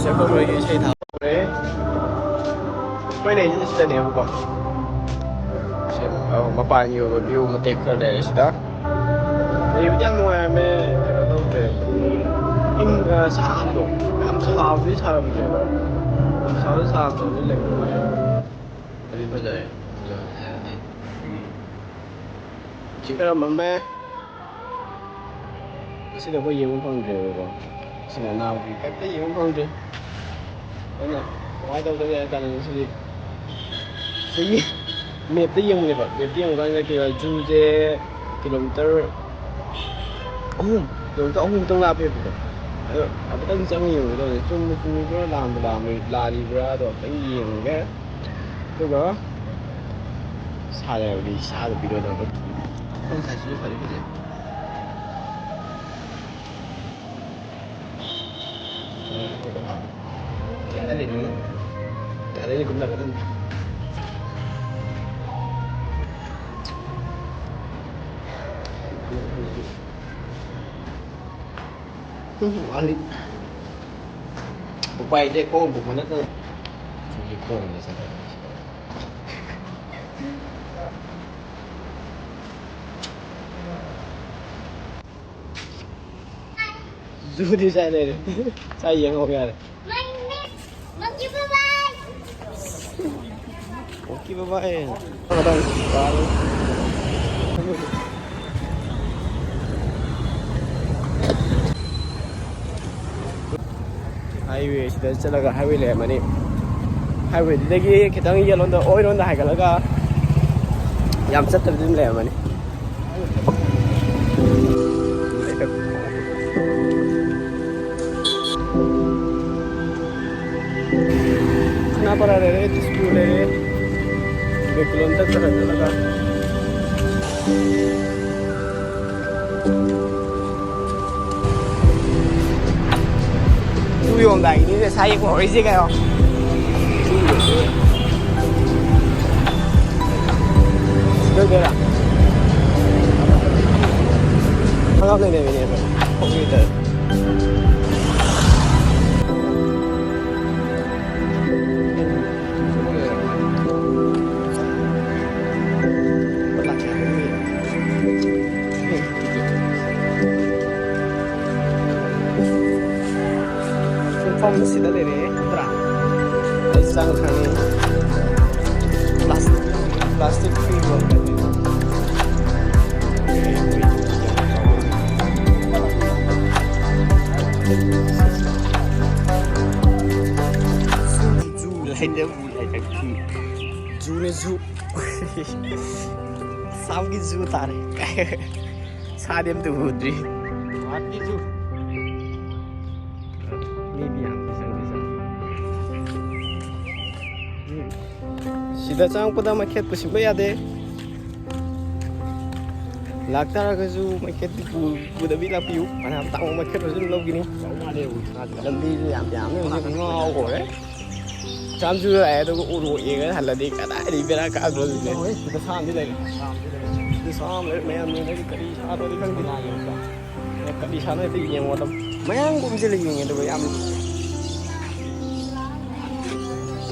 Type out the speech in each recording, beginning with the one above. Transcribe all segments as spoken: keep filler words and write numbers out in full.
ꯆꯠꯄ ꯂꯣꯏꯔꯦ, ꯏꯁꯩ ꯊꯥꯍꯧꯔꯦ꯫ ꯑꯩꯈꯣꯏ ꯂꯩꯁꯦ ꯁꯤꯗꯅꯦꯕꯀꯣ꯫ ꯁꯤ, ꯑꯧ, ꯃꯄꯥꯟꯒꯤ ꯑꯣꯏꯕ view ꯃꯇꯦꯛ ꯈꯔ ꯂꯩꯔꯦ ꯁꯤꯗ꯫ ꯂꯩꯕꯗꯤ ꯌꯥꯝ ꯅꯨꯡꯉꯥꯏꯔꯝꯃꯦ, ꯀꯩꯅꯣ ꯇꯧꯗ꯭ꯔꯦ꯫ ꯏꯪ, ꯑ, ꯁꯥꯕꯗꯣ, ꯌꯥꯝ ꯁꯥꯕꯗꯤ ꯁꯥꯔꯝꯗ꯭ꯔꯦꯕ꯫ ꯌꯥꯝ ꯁꯥꯕꯗꯤ ꯁꯥꯔꯝꯗ꯭ꯔꯦ, ꯂꯩꯕ ꯅꯨꯡꯉꯥꯏꯔꯦ꯫ ꯑꯗꯨꯗꯤ ꯐꯖꯔꯦ꯫ ꯁꯤ ꯈꯔ ꯃꯝꯃꯦ꯫ ꯉꯁꯤꯗꯤ ꯑꯩꯈꯣꯏ ꯌꯦꯡꯕ ꯐꯪꯗ꯭ꯔꯦꯕꯀꯣ꯫ ꯁꯤꯅ ꯑꯅꯥꯕꯒꯤ ꯀꯩꯝꯇ ꯌꯦꯡꯕ ꯐꯪꯗ꯭ꯔꯦ꯫ ꯑꯗꯨꯅ ꯀꯃꯥꯏꯅ ꯇꯧꯗꯒꯦ ꯍꯥꯏ ꯀꯥꯟꯗ ꯉꯁꯤꯗꯤ ꯁꯤꯒꯤ map ꯇ ꯌꯦꯡꯕꯅꯦꯕ꯫ Map ꯇ ꯌꯦꯡꯕ ꯀꯥꯟꯗ ꯀꯩ ꯍꯥꯏ, zoo ꯁꯦ kilometre ꯑꯍꯨꯝ, kilometre ꯑꯍꯨꯝ ꯈꯛꯇꯪ ꯂꯥꯞꯄꯦꯕꯀꯣ꯫ ꯑꯗꯣ ꯍꯥꯏꯐꯦꯠꯇꯪ ꯆꯪꯉ ꯌꯦꯡꯉꯨꯒꯦ ꯇꯧꯕꯅꯦ꯫ ꯆꯨꯝꯕꯨ ꯆꯨꯝꯃꯤꯕ꯭ꯔꯥ, ꯂꯥꯟꯕꯨ ꯂꯥꯟꯕ꯭ꯔꯥ, ꯂꯥꯜꯂꯤꯕ꯭ꯔꯥꯗꯣ ꯑꯝꯇꯪ ꯌꯦꯡꯉꯨꯒꯦ꯫ ꯑꯗꯨꯒ ꯁꯥ ꯂꯩꯔꯕꯗꯤ ꯁꯥꯗꯣ ꯄꯤꯔꯣꯏꯗꯕ꯫ ꯃꯐꯝ ꯁꯥꯏꯖꯁꯤꯁꯨ ꯐꯗꯤ ꯐꯖꯩ꯫ ꯀꯩꯅꯣ ꯂꯩꯅꯤꯡꯉꯤ꯫ ꯀꯩꯅꯣ ꯂꯩꯅꯤꯡꯉꯤ꯫ ꯎꯝ, ꯋꯥꯠꯂꯤ꯫ ꯎꯄꯥꯏ ꯂꯩꯇꯦ, ꯈꯣꯡ ꯄꯨꯕ ꯅꯠꯇꯅ꯫ ꯍꯧꯖꯤꯛ ꯈꯣꯡꯅ ꯆꯠꯂꯦ꯫ ꯖꯨꯗꯤ ꯁ꯭ꯋꯥꯏ ꯂꯩꯔꯦ꯫ ꯁ꯭ꯋꯥꯏ ꯌꯦꯡꯍꯧ ꯌꯥꯔꯦ꯫ Monkey bye bye. Okay, bye bye. Highway ꯁꯤꯗ ꯆꯠꯂꯒ highway ꯂꯩꯔꯝꯃꯅꯤ꯫ Highway ꯗꯨꯗꯒꯤ ꯈꯤꯇꯪ ꯌꯦꯠꯂꯣꯝꯗ, ꯑꯣꯏꯔꯣꯝꯗ ꯍꯥꯏꯒꯠꯂꯒ ꯌꯥꯝ ꯆꯠꯇꯕꯤꯗ ꯑꯗꯨꯝ ꯂꯩꯔꯝꯃꯅꯤ꯫ ꯈꯥꯅꯥꯄꯥꯔꯥ ꯂꯩꯔꯦ, ꯗꯤꯁꯄꯨꯔ ꯂꯩꯔꯦ, ꯕꯦꯀꯨꯂꯣꯟ ꯆꯠꯈ꯭ꯔ ꯆꯠꯂꯒ꯫ ꯇꯨ ꯌꯣꯟꯗꯥꯏꯅꯤꯅꯦ ꯁꯥ ꯌꯦꯛꯄ ꯍꯧꯔꯛꯏꯁꯦ ꯀꯩꯅꯣ꯫ ꯁꯤꯗ ꯑꯣꯏꯗꯣꯏꯔꯥ? ꯈꯪꯉꯝꯗꯣꯏꯅꯦ ꯃꯤꯅꯦ ꯑꯩꯈꯣꯏ꯫ ꯍꯧꯖꯤꯛꯇ꯫ ꯁꯤꯗ ꯂꯩꯔꯦ ꯅꯠꯇ꯭ꯔꯥ? ꯑꯩ ꯆꯥꯡ ꯈꯪꯉꯤ꯫ Plastic, plastic free world꯫ ꯂꯩꯇꯕ ꯂꯩꯇꯕ꯫ ꯖꯨꯅꯦ ꯖꯨ꯫ ꯑꯁꯥꯝꯒꯤ ꯖꯨ ꯇꯥꯔꯦ꯫ ꯁꯥꯗꯤ ꯑꯝꯇ ꯎꯗ꯭ꯔꯤ꯫ ꯒꯨꯍꯥꯇꯤ ꯖꯨ꯫ ꯃꯤꯗꯤ ꯌꯥꯝ ꯆꯪꯗꯤ ꯆꯪꯉꯤ꯫ ꯎꯝ꯫ ꯁꯤꯗ ꯆꯪꯉꯛꯄꯗ ꯃꯩꯈꯦꯠ ꯄꯨꯁꯤꯟꯕ ꯌꯥꯗꯦ꯫ ꯂꯥꯛꯇꯥꯔꯒꯁꯨ ꯃꯩꯈꯦꯠꯇꯤ ꯄꯨ-, ꯄꯨꯗꯕꯤ ꯂꯥꯛꯄꯤꯌꯨ꯫ ꯐꯅꯌꯥꯝ ꯇꯥꯡꯕ ꯃꯩꯈꯦꯠ ꯑꯣꯏꯔꯁꯨ ꯑꯗꯨꯝ ꯂꯧꯈꯤꯅꯤ꯫ ꯂꯝꯕꯤꯁꯦ ꯌꯥꯝ ꯌꯥꯝꯃꯦ ꯍꯧꯖꯤꯛ, ꯉꯥꯎ ꯍꯧꯔꯦ꯫ ꯌꯥꯝꯁꯨ ꯂꯥꯛꯑꯦ, ꯑꯗꯨꯒ ꯎꯔꯣꯛ ꯌꯦꯡꯉꯒ ꯍꯜꯂꯗꯤ ꯀꯗꯥꯏꯗꯒꯤ ꯕꯦꯔꯥ ꯀꯥꯗ꯭ꯔꯣ ꯑꯗꯨꯗꯤ? ꯁꯤꯗ ꯁꯥ ꯑꯃꯗꯤ ꯂꯩꯔꯦ꯫ ꯁꯤꯗ ꯁꯥ ꯑꯃ ꯂꯩꯔꯦ, ꯃꯌꯥꯝ ꯌꯦꯡꯉꯗꯤ ꯀꯔꯤ ꯁꯥꯅꯣꯗꯤ ꯈꯪꯗꯦ꯫ ꯀꯔꯤ ꯁꯥꯅꯣ ꯍꯦꯛꯇ ꯌꯦꯡꯉꯣ ꯑꯗꯨꯝ꯫ ꯃꯌꯥꯝ ꯀꯨꯝꯁꯤꯜꯂ ꯌꯦꯡꯉꯦ ꯑꯗꯨꯒ ꯌꯥꯝ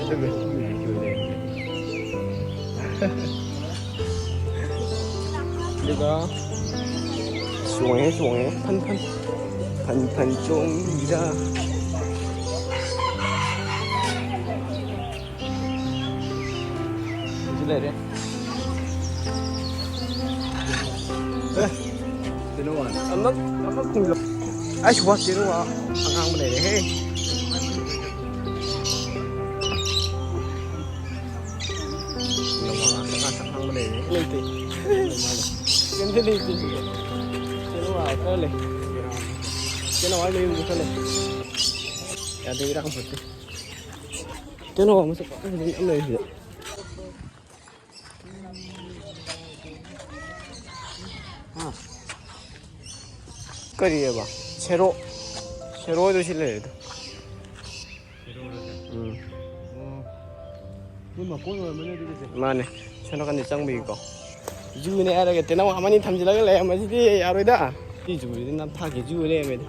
ꯑꯗꯨꯒ ꯑꯗꯨꯒ ꯆꯣꯡꯉꯦ, ꯆꯣꯡꯉꯦ꯫ ꯐꯟ, ꯐꯟ꯫ ꯐꯟ, ꯐꯟ ꯆꯣꯡꯉꯤꯔꯥ? ꯁꯤꯁꯨ ꯂꯩꯔꯦ꯫ ꯑꯦ, ꯇꯦꯅꯋꯥ꯫ ꯑꯃ, ꯑꯃ ꯈꯨꯝꯂꯣ꯫ ꯑꯩꯁ, ꯋꯥ, ꯇꯦꯅꯋꯥ ꯑꯉꯥꯡꯕ ꯂꯩꯔꯦꯍꯦ꯫ ꯇꯦꯅꯋꯥ ꯉꯥꯛꯇ, ꯉꯥꯛꯇ ꯑꯉꯥꯡꯕ ꯂꯩꯔꯦ꯫ ꯂꯩꯇꯦ꯫ ꯀꯩꯝꯇ ꯂꯩꯇꯦ ꯁꯤꯗ꯫ ꯇꯦꯅꯋꯥ ꯈꯔ ꯂꯩ꯫ ꯇꯦꯅꯋꯥ ꯂꯩꯕꯁꯨ ꯈꯔ ꯂꯩ꯫ ꯌꯥꯗꯦ, ꯏꯔꯥꯡ ꯐꯠꯇꯦ꯫ ꯇꯦꯅꯋꯥ ꯃꯁꯛ ꯐꯖꯕ ꯃꯌꯥꯝ ꯂꯩ ꯁꯤꯗ꯫ ꯀꯔꯤꯑꯕ? ꯁꯦꯔꯣ꯫ ꯁꯦꯔꯣꯗꯨ ꯁꯤ ꯂꯩꯔꯦꯗ꯫ ꯎꯝ꯫ ꯃꯣꯏ ꯃꯀꯣꯟ ꯑꯣꯏꯔꯝꯃꯅꯤ ꯑꯗꯨꯒꯤꯁꯦ꯫ ꯃꯥꯅꯦ꯫ ꯁꯣꯝ ꯅꯥꯀꯟꯗ ꯆꯪꯕꯒꯤꯀꯣ꯫ ꯖꯨꯅꯦ ꯍꯥꯏꯔꯒ ꯇꯦꯅꯋꯥ ꯑꯃꯅꯤ ꯊꯝꯖꯤꯜꯂꯒ ꯂꯩꯔꯝꯕꯁꯤꯗꯤ ꯌꯥꯔꯣꯏꯗ꯫ ꯁꯤ ꯖꯨꯁꯤꯗꯤ ꯅꯝꯊꯥꯛꯀꯤ ꯖꯨ ꯂꯩꯔꯝꯃꯦꯗ꯫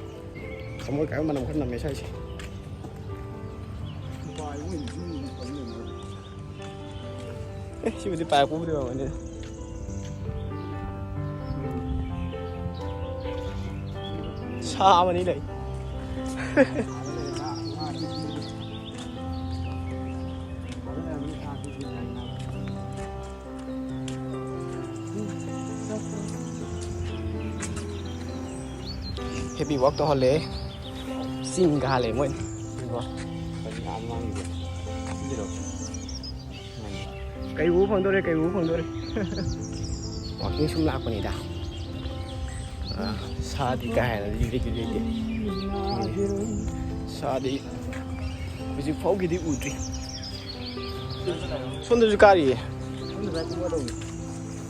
ꯊꯃꯣꯏ ꯀꯥꯏꯕ ꯃꯅꯝ ꯈꯔ ꯅꯝꯃꯦ ꯁ꯭ꯋꯥꯏꯁꯦ꯫ ꯑꯦ, ꯁꯤꯕꯨꯗꯤ ꯄꯥꯏꯔꯛꯄꯕꯨꯗꯤ ꯑꯣꯏꯔꯝꯒꯅꯤ꯫ ꯁꯥ ꯑꯃꯅꯤ ꯂꯩ꯫ ꯋꯥꯛ ꯇꯧꯍꯜꯂꯦ꯫ ꯆꯤꯡ ꯀꯥꯍꯜꯂꯦ ꯃꯣꯏꯅ꯫ ꯀꯩ ꯎꯕ ꯐꯪꯗꯣꯔꯦ, ꯀꯩ ꯎꯕ ꯐꯪꯗꯣꯔꯦ꯫ ꯋꯥꯀꯤꯡ ꯁꯨꯝ ꯂꯥꯛꯄꯅꯤꯗ꯫ ꯑꯥ, ꯁꯥꯗꯤ ꯀꯥ ꯍꯦꯟꯅꯗꯤ ꯂꯩꯇꯦ, ꯂꯩꯇꯦ꯫ ꯁꯥꯗꯤ ꯍꯧꯖꯤꯛ ꯐꯥꯎꯒꯤꯗꯤ ꯎꯗ꯭ꯔꯤ꯫ ꯁꯣꯝꯗꯁꯨ ꯀꯥꯔꯤꯌꯦ꯫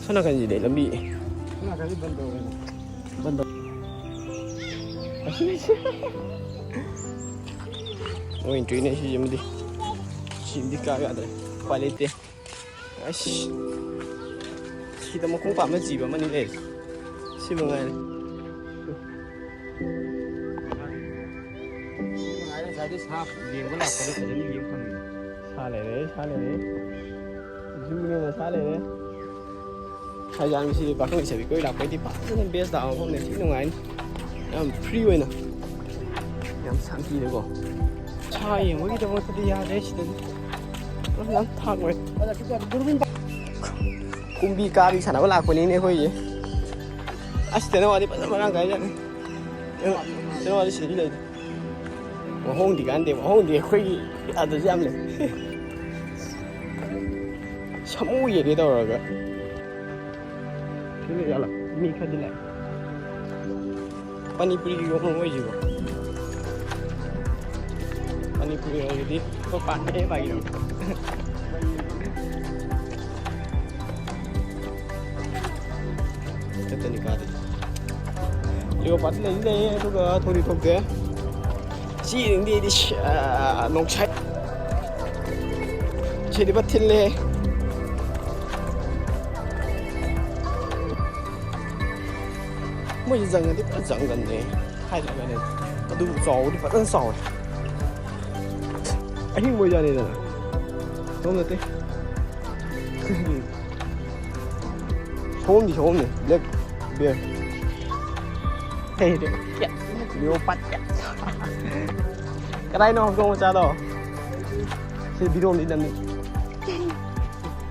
ꯁꯣꯝ ꯅꯥꯀꯟꯁꯤꯗꯤ ꯂꯝꯕꯤ ꯕꯟ ꯇꯧ-, ꯃꯣꯏ entry ꯅꯦ ꯁꯤꯁꯤꯃꯗꯤ꯫ ꯁꯤꯃꯗꯤ ꯀꯥ ꯌꯥꯗ꯭ꯔꯦ꯫ ꯎꯄꯥꯏ ꯂꯩꯇꯦ꯫ ꯑꯁ꯫ ꯁꯤꯗ ꯃꯈꯣꯡ ꯄꯥꯟꯕ ꯖꯤꯕ ꯑꯃꯅꯤ ꯂꯩꯔꯦ꯫ ꯁꯤ ꯃꯉꯥꯏꯔꯦ꯫ ꯉꯁꯥꯏꯗꯩ ꯁꯥ ꯌꯦꯡꯕ ꯂꯥꯛꯄꯗꯣ ꯐꯖꯅ ꯌꯦꯡ ꯐꯪꯉꯦ꯫ ꯁꯥ ꯂꯩꯔꯦ, ꯁꯥ ꯂꯩꯔꯦ꯫ ꯖꯨꯅꯦꯅ ꯁꯥ ꯂꯩꯔꯦ꯫ ꯁꯥꯏꯖꯥꯟꯒꯤꯁꯤ ꯄꯥꯈꯪ ꯂꯩꯁꯥꯕꯤ ꯀꯣꯏ ꯂꯥꯛꯄꯩꯗꯤ ꯐꯖꯅ best ꯇꯥꯕ ꯃꯐꯝꯅꯦ, ꯊꯤ ꯅꯨꯡꯉꯥꯏꯅꯤ꯫ ꯌꯥꯝ free ꯑꯣꯏꯅ, ꯌꯥꯝ ꯁꯥꯟꯇꯤꯗꯀꯣ꯫ ꯁꯥ ꯌꯦꯡꯕꯒꯤꯗꯃꯛꯇꯗꯤ ꯌꯥꯗ꯭ꯔꯦ ꯁꯤꯗꯗꯤ꯫ ꯌꯥꯝ ꯊꯥꯛ ꯑꯣꯏ꯫ ꯀꯨꯝꯕꯤ ꯀꯥꯕꯤ ꯁꯥꯟꯅꯕ ꯂꯥꯛꯄꯅꯤꯅꯦ ꯑꯩꯈꯣꯏꯁꯦ꯫ ꯑꯁ, ꯇꯦꯅꯋꯥꯗꯤ ꯐꯖꯅ ꯃꯔꯥꯡ ꯀꯥꯏꯖꯥꯠꯅꯤ꯫ ꯇꯦꯅꯋꯥꯗꯤ ꯁꯤꯗꯗꯤ ꯂꯩꯇꯦ꯫ ꯋꯥꯍꯣꯡꯗꯤ ꯀꯥꯟꯗꯦ, ꯋꯥꯍꯣꯡꯗꯤ ꯑꯩꯈꯣꯏꯒꯤ ꯑꯗꯨꯁꯨ ꯌꯥꯝ ꯂꯩ꯫ ꯁꯥꯃꯨ ꯌꯦꯡꯒꯦ ꯇꯧꯔꯒ꯫ ꯁꯤ ꯂꯩ ꯖꯥꯠꯂꯣ? ꯃꯤ ꯈꯔꯗꯤ ꯂꯥꯛꯑꯦ꯫ ꯄꯥꯅꯤꯄꯨꯔꯤꯒꯤ ꯌꯣꯟꯐꯝ ꯑꯣꯏꯁꯤꯕꯣ? ꯄꯥꯅꯤꯄꯨꯔꯤ ꯌꯣꯟꯕꯗꯤ ꯑꯩꯈꯣꯏ ꯄꯥꯟꯗꯦ, ꯐꯥꯒꯤ ꯇꯧꯅꯤ꯫ ꯆꯠꯇꯅꯤ ꯀꯥꯗꯣꯏꯁꯦ꯫ ꯂꯤꯑꯣ ꯄꯥꯠꯇꯤ ꯂꯩꯗꯤ ꯂꯩꯌꯦ, ꯑꯗꯨꯒ ꯊꯣꯏꯗꯤ ꯊꯣꯛꯇꯦ꯫ ꯁꯤ ꯌꯦꯡꯗꯤ ꯑꯩꯗꯤ ꯁ-, ꯑꯥ, ꯅꯣꯡꯁꯥꯏ꯫ ꯁꯤꯗꯤ ꯐꯠ ꯊꯤꯜꯂꯦ꯫ ꯃꯣꯏꯁꯦ ꯖꯪꯒꯜꯗꯤ ꯄꯨꯔꯥ ꯖꯪꯒꯜꯅꯦ ꯍꯥꯏꯗ꯭ꯔꯒꯅꯦ꯫ ꯑꯗꯨꯕꯨ ꯆꯥꯎꯕꯗꯤ ꯐꯖꯅ ꯆꯥꯎꯋꯦ꯫ ꯑꯍꯤꯡꯕ ꯑꯣꯏꯖꯥꯠꯅꯤꯗꯅ꯫ ꯁꯣꯝ ꯅꯠꯇꯦ꯫ ꯁꯣꯝꯗꯤ ꯁꯣꯝꯅꯤ, black bear꯫ ꯂꯩꯔꯦ꯫ Leopard꯫ ꯀꯗꯥꯏꯅꯣ ꯍꯧꯗꯣꯡ ꯃꯆꯥꯗꯣ? ꯁꯤ video ꯑꯃꯗꯤ ꯅꯝꯃꯤ꯫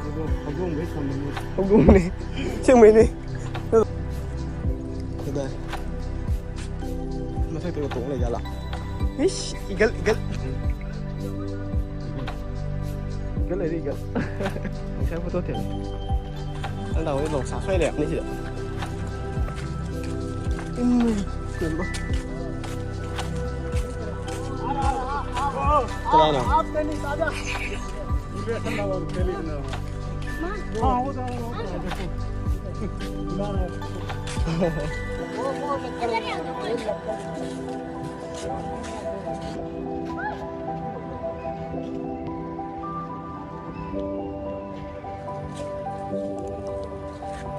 ꯍꯧꯗꯣꯡ, ꯍꯧꯗꯣꯡꯗꯩ ꯁꯣꯟꯕꯅꯤ꯫ ꯍꯧꯗꯣꯡꯅꯦ꯫ ꯑꯁꯦꯡꯕꯩꯅꯦ꯫ ꯀꯗꯥꯏ? ꯀꯩꯅꯣ ꯇꯣꯡ ꯂꯩꯖꯥꯠꯂꯥ? ꯏꯁ, ꯏꯒꯜ, ꯏꯒꯜ꯫ ꯏꯒꯜ ꯂꯩꯔꯦ, ꯏꯒꯜ꯫ ꯉꯁꯥꯏ ꯐꯣꯇꯣ ꯊꯦꯡꯅꯩ꯫ ꯅꯪ ꯇꯧꯕꯗꯤ ꯂꯣꯡꯁꯥ ꯁꯣꯏ ꯂꯩꯔꯝꯅꯤ ꯁꯤꯗ꯫ ꯏꯃꯥꯏ ꯄꯦꯝꯃ꯫ ꯀꯅꯥꯅꯣ?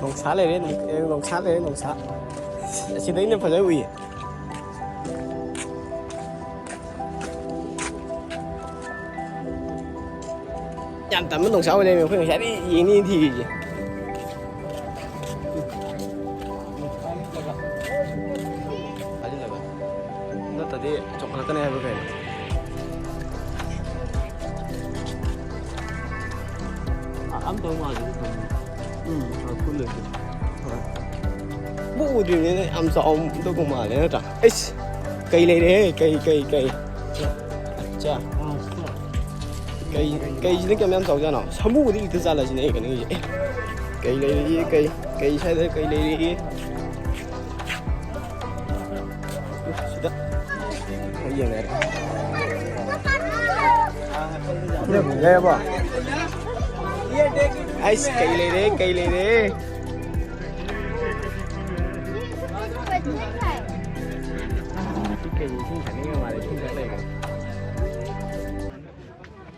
ꯅꯣꯡꯁꯥ ꯂꯩꯔꯦ, ꯅꯣꯡ-, ꯑꯦ, ꯅꯣꯡꯁꯥ ꯂꯩꯔꯦ, ꯅꯣꯡꯁꯥ꯫ ꯑꯁꯤꯗꯩꯅ ꯐꯖꯅ ꯎꯏꯌꯦ꯫ ꯌꯥꯝ ꯇꯟꯕ ꯅꯣꯡꯁꯥ ꯑꯣꯏ ꯂꯩꯔꯝꯃꯦ, ꯑꯩꯈꯣꯏ ꯉꯁꯥꯏꯗꯒꯤ ꯌꯦꯡꯅꯤ ꯊꯤꯔꯤꯁꯦ꯫ ꯅꯠꯇ꯭ꯔꯗꯤ ꯆꯣꯡꯈꯠꯂꯛꯀꯅꯤ ꯍꯥꯏꯕ ꯀꯩꯅꯣ? ꯑꯝꯇꯧ ꯃꯥꯜꯂꯦ꯫ ꯎꯝ꯫ ꯍꯣꯏ꯫ ꯎꯗ꯭ꯔꯤꯕꯅꯤꯅ ꯌꯥꯝ ꯆꯥꯎꯗꯧꯕ ꯃꯥꯜꯂꯦ ꯅꯠꯇ꯭ꯔꯥ? ꯑꯩꯁ! ꯀꯩ ꯂꯩꯔꯦ? ꯀꯩ, ꯀꯩ, ꯀꯩ? ꯑꯠꯆꯥ꯫ ꯀꯩ, ꯀꯩꯁꯤꯅ ꯀꯌꯥꯝ ꯌꯥꯝ ꯆꯥꯎꯖꯥꯠꯅꯣ? ꯁꯥꯃꯨꯕꯨꯗꯤ ꯂꯤꯛꯇ ꯆꯥꯜꯂꯁꯤꯅꯦ ꯑꯩ ꯀꯩꯅꯣꯒꯤꯁꯦ꯫ ꯑꯦ, ꯀꯩ ꯂꯩꯔꯤꯒꯦ? ꯀꯩ, ꯀꯩ ꯁ꯭ꯋꯥꯏꯗ ꯀꯩ ꯂꯩꯔꯤꯒꯦ? ꯁꯤꯗ ꯌꯦꯡꯉꯦ꯫ ꯌꯥꯏꯌꯦꯕꯣ? ꯑꯩꯁ, ꯀꯩ ꯂꯩꯔꯦ? ꯀꯩ ꯂꯩꯔꯦ? ꯁꯤ ꯀꯩ ꯏꯁꯤꯡ ꯊꯛꯅꯤꯡꯉ ꯃꯥꯜꯂꯦ, ꯏꯁꯤꯡ ꯊꯛ ꯂꯩꯔꯦ꯫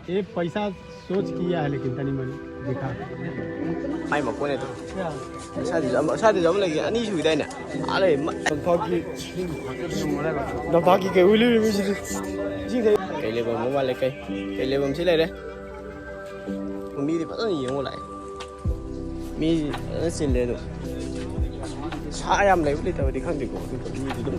ये पैसा सोच किया है, लेकिन तनी मनी देखा। ꯃꯥꯏ ꯃꯀꯣꯟꯅꯦ ꯑꯗꯨ꯫ ꯁ꯭ꯋꯥꯏꯗꯁꯨ ꯑꯃ, ꯁ꯭ꯋꯥꯏꯗꯁꯨ ꯑꯃ ꯂꯩꯒꯦ, ꯑꯅꯤ ꯁꯨꯏꯗꯥꯏꯅꯦ? ꯑꯥ ꯂꯩ, ꯃ-, ꯂꯝꯐꯥꯎꯒꯤ, ꯂꯝꯐꯥꯎꯒꯤ ꯀꯩ ꯍꯨꯏ ꯂꯩꯔꯤꯕ ꯁꯤꯗꯤ? ꯁꯤ ꯀꯩ? ꯀꯩ ꯂꯩꯐꯝ ꯑꯃ ꯃꯥꯜꯂꯦ, ꯀꯩ, ꯀꯩ ꯂꯩꯐꯝ ꯁꯤ ꯂꯩꯔꯦ? ꯃꯤꯗꯤ ꯐꯖꯅ ꯌꯦꯡꯉ ꯂꯥꯛꯑꯦ꯫ ꯃꯤ ꯐꯖꯅ ꯆꯤꯜꯂꯦ ꯑꯗꯨꯝ꯫ ꯁꯥ ꯌꯥꯝ ꯂꯩꯕ ꯂꯩꯇꯕꯗꯤ ꯈꯪꯗꯦꯀꯣ, ꯑꯗꯨꯕꯨ ꯃꯤꯗꯤ ꯑꯗꯨꯝ